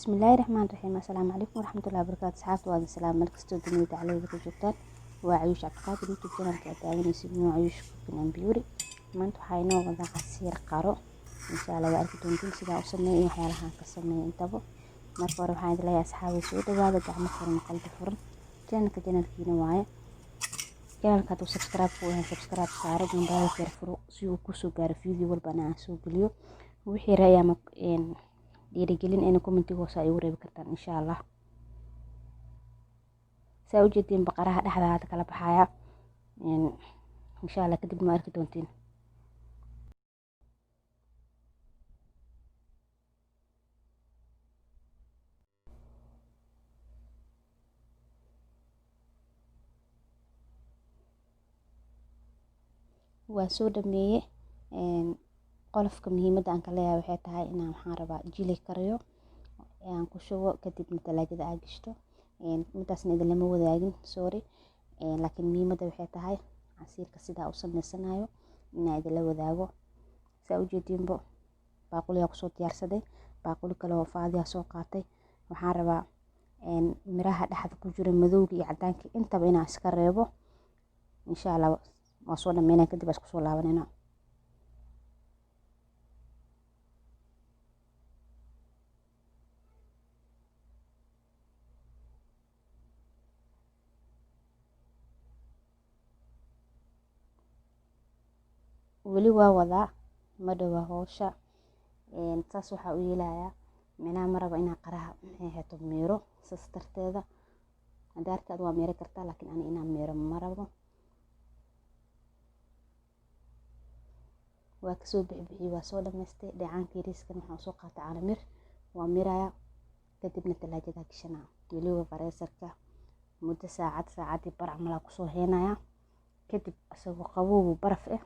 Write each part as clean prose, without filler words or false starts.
Bismillaahi Raxmaani Raxiim. Assalaamu calaykum waraxmatullaahi wabarakaatu. Asxaabta, waa idin salaam meel kastoo dunida dacaladeeda ku joogtaan. Waa Cayuush Cabdiqaadir, YouTube channelka aad daawanaysid waa Cayuush Cooking and Beauty. Maanta waxaa inoo wadaa casiir qaro. Insha Allah waa arki doontiin sidaan u sameeyo iyo waxyaalaha aan ka sameeyo intaba. Marka hore waxaan idin leeyahay, asxaabay, soo dhawaada, gacmo furan, qalbi furan. Channelka channelkiina waaye. Channelka hadduu subscribe ku yahay, subscribe saaro, gambaleelka yar furo si uu kusoo gaaro video walbana aan soo geliyo. Wixii ra'yi ama dhiirigelin ina commentiga hoose ay ugu reebi kartaan, insha Allah. Saa ujeediin, baqaraha dhexda hadda kala baxaya, insha Allah kadibna waa arki doontiin. Waa soo dhameeye. Qolofka muhiimadda aan ka leeyahay waxay tahay inaan, waxaan rabaa, jili kariyo aan ku shubo, kadibna talaajada aa gashto. Midaasna idin lama wadaagin, sorry, laakiin muhiimadda waxay tahay casiirka sidaa u sameysanayo inaan idinla wadaago. Saa ujeediinbo, baaquliyaa kusoo diyaarsaday, baaquli kale oo faadiyaa soo qaatay. Waxaan rabaa miraha dhexda ku jira, madowga iyo cadaanka intaba, inaan iska reebo, insha Allah. Waa soo dhameynaya, kadib waa isku soo laabanayna. Weli waa wadaa, ma dhawa howsha. Saas waxaa u yeelayaa, micnaha ma rabo inaan qaraha, maxay ahayto, miiro. Saas darteeda hadaarta waa miiri kartaa, laakiin ani inaan miiro ma rabo. Waa kasoo bixbixiyey, waa soo dhamaystay. Dheecaanka yariiskan waxaan usoo qaatay caano mir, waa mirayaa, kadibna talaajada gashanaa. Weliba freezerka muddo saacad, saacadii bar camal aa kusoo heenaya. Kadib isagoo qaboobu baraf ah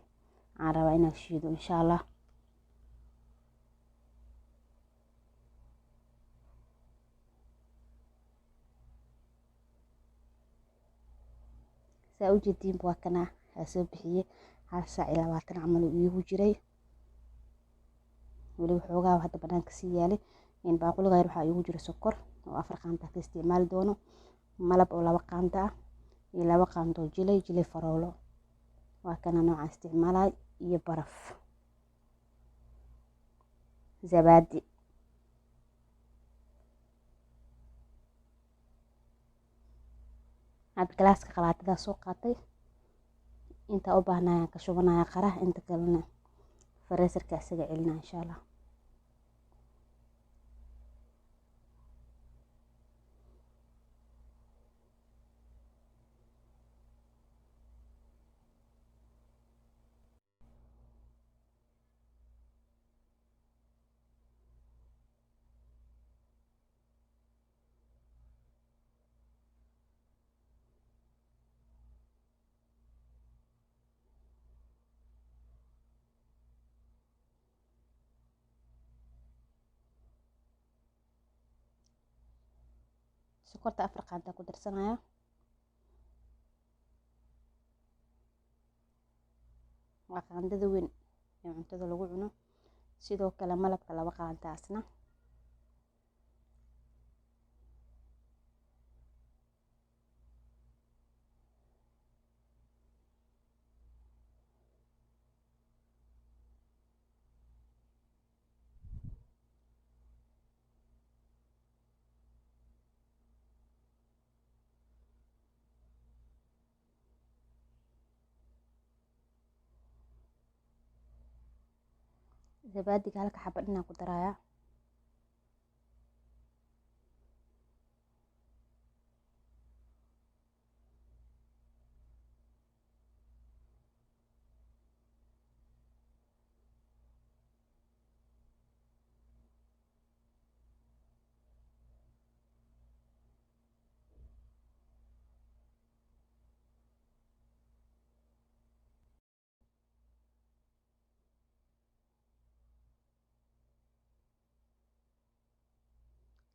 aan rabaa inaan shiido, insha Allah. Saa ujeediinba, waa kana, waa soo bixiyey. 1 saac iyo 20 camal uu iigu jiray. Weli waxoogaa hadda banaanka sii yaalay. Baaquliga yar waxaa iigu jira sokor oo 4 qaanda ka isticmaali doono, malab oo 2 qaanda ah iyo 2 qaando oo jilay faroolo. Waa kana nooca isticmaalay, iyo baraf, zabaadi. Hadda galaaska qalaatadaa soo qaatay. Intaa u baahnayaan ka shubanaya qaraha, inta kalena freezerka isaga celinaya, insha Allah. Sokorta 4 qaanda ku darsanaya. Waa qaandada weyn ee cuntada lagu cuno. Sidoo kale malabka 2 qaanda asna. Zabaadiga halka xaba dhinaa ku darayaa.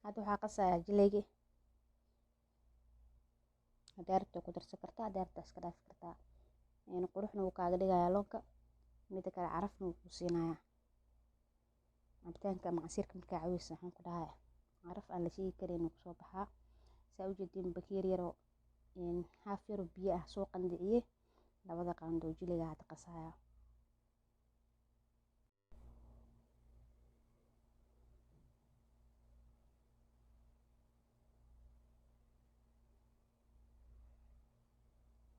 Hadda waxaa qasayaa jilaygi. Hadaa rabto ku darsan kartaa, hadaa rabto iska dhaafi kartaa. Quruxna wuu kaaga dhigayaa loonka, mida kale carafna wuu kuu siinayaa cabitaanka ama casiirka markaa cabeyso. Waxaan ku dhahay Caraf aan la sheegi karin kusoo baxaa. Saa u jeediin, bakeeri yaroo haaf yaroo biyo ah soo qandiciyey, 2da qaando oo jiliga hadda qasaya.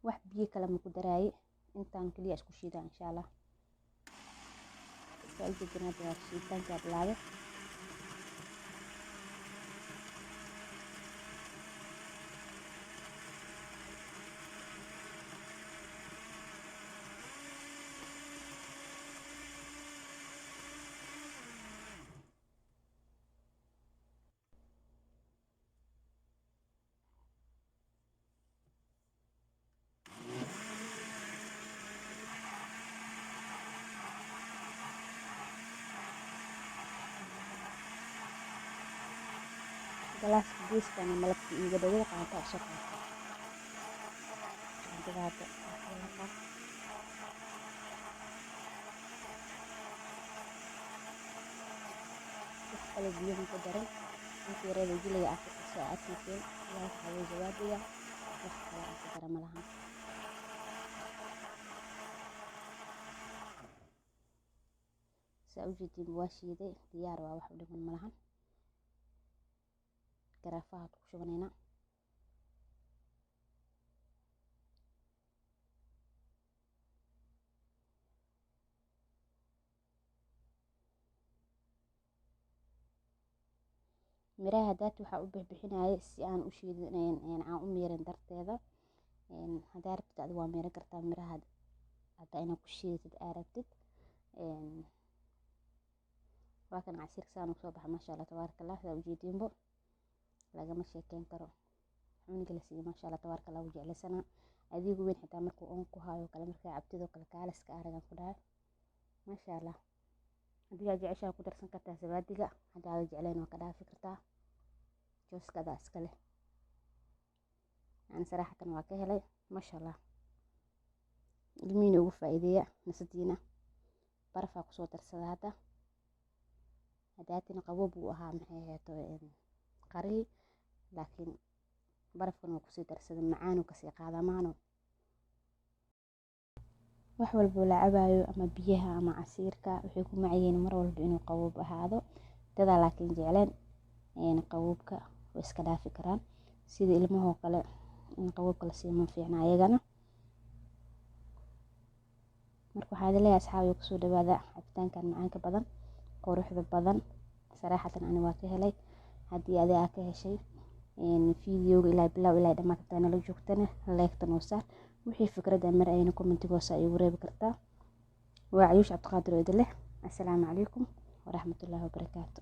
Wax biyo kale ma ku daraaye, intaan kaliya isku shiidaa, insha Allah. Saa u jeedin, hadda waa shiiditaankaa bilaabay. Galaaska geeskana malabka iiga dhagay, qaanta usoo qaatay. Qaantada hadda waa ku walaqaa. Wax kale biyo ma ku darin, inta yareeda jiliga aad ku qasay aad arkayseen iyo halka xabo zabaadiga, wax kale aan ku dara ma lahan. Saa u jeediin, waa shiiday, diyaar waa, wax u dhiman ma lahan. Garaafaha ku shubanaynaa. Miraha hadaati waxaa u bixbixinayay si aan u shiidin, aan u miirin darteeda. Hadaa rabtid adiga waa miirin kartaa miraha, hadaa inaad ku shiidatid aa rabtid. Waa kan casiirka saan u soo baxa, maasha Allah tabaaraka Allah. Sidaa ujeediinbo, lagama sheekeyn karo. Cunuga la siiyo, maasha Allah tabaaraka Allah, wuu jeclaysanaa. Adigu weyn xitaa markuu oon ku hayo kale, markaa cabtid oo kale, kaaliska aragan ku dhahay, maasha Allah. Haddii aad jeceshahay ku darsan kartaa sabaadiga, haddaad jeclayn waa ka dhaafi kartaa, jooska adaa iska leh. Yani saraaxatan waa ka helay, maasha Allah. Ilmihiina ugu faa'iideeya, nasadiina. Barafaa kusoo darsada hadda. Hadaatina qaboob uu ahaa, maxay ahayd, qarihii, laakiin barafkan waa kusii darsaday, macaanuu kasii qaadaa maano. Wax walbo la cabaayo, ama biyaha ama casiirka, waxay ku macyihiin mar walba inuu qaboob ahaado. Dadaa laakiin jecleen qaboobka way iska dhaafi karaan, sida ilmahoo kale in qaboobka la siiyo ma fiicna ayagana. Marka waxaa idin leeyahay, asxaabi, kusoo dhawaada cabitaankan macaanka badan, quruxda badan. Saraaxatan ani waa ka helay. Haddii adi aa ka heshay videoga ilaa bilow ilaa dhammaad hadaa nala joogtana, like-ta noo saar. Wixii fikradda mar ayna commentiga hoose igu reebi kartaa. Waa Cayuush Cabdiqaadir oo idin leh, assalaamu calaykum waraxmatullaahi wabarakaatu.